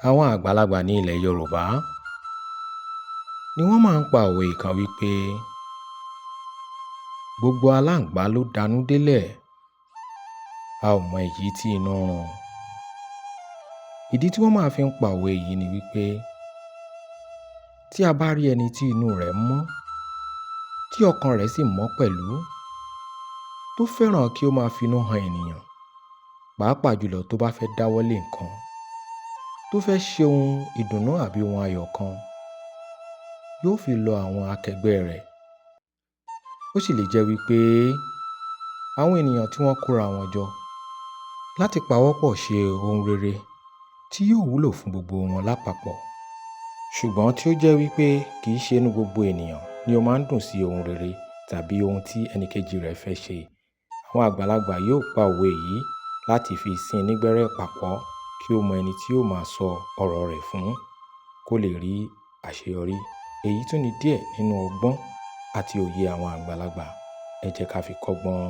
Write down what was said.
Àwọn àgbàlagbà ní ilẹ̀ Yorùbá ni wọ́n máa ń pa òwe kan wípé gbogbo aláǹgbá ló danú délẹ̀, a ò mọ èyí tí inú ń run. Ìdí tí wọ́n máa fi ń pa òwe yìí ni wípé tí a bá rí ẹni tí inú rẹ̀ mọ́, tí ọkàn rẹ̀ sì mọ́ pẹ̀lú, tó fẹ́ràn kí ó máa finú han ènìyàn, pàápàá jùlọ tó bá fẹ́ dáwọ́lé nǹkan, tó fẹ́ ṣe ohun ìdùnnú àbí ohun ayọ̀ kan, yóò fi lọ àwọn akẹgbẹ́ rẹ̀. Ó sì lè jẹ́ wípé àwọn ènìyàn tí wọ́n kóra wọn jọ láti pawọ́pọ̀ ṣe ohun rere tí yóò wúlò fún gbogbo wọn lápapọ̀. Ṣùgbọ́n tí ó jẹ́ wípé kì í ṣe inú gbogbo ènìyàn ni ó máa ń dùn sí ohun rere tàbí ohun tí ẹnìkejì rẹ̀ fẹ́ ṣe. Àwọn àgbàlagbà yóò pa òwe yìí láti fi sín ní gbẹ́rẹ́ ìpàkọ́ kí ó mọ ẹni tí yóò máa sọ ọ̀rọ̀ rẹ̀ fún, kó lè rí àṣeyọrí. Èyí tún ni díẹ̀ nínú ọgbọ́n àti òye àwọn àgbàlagbà. Ẹ jẹ́ ká fi kọ́gbọ́n.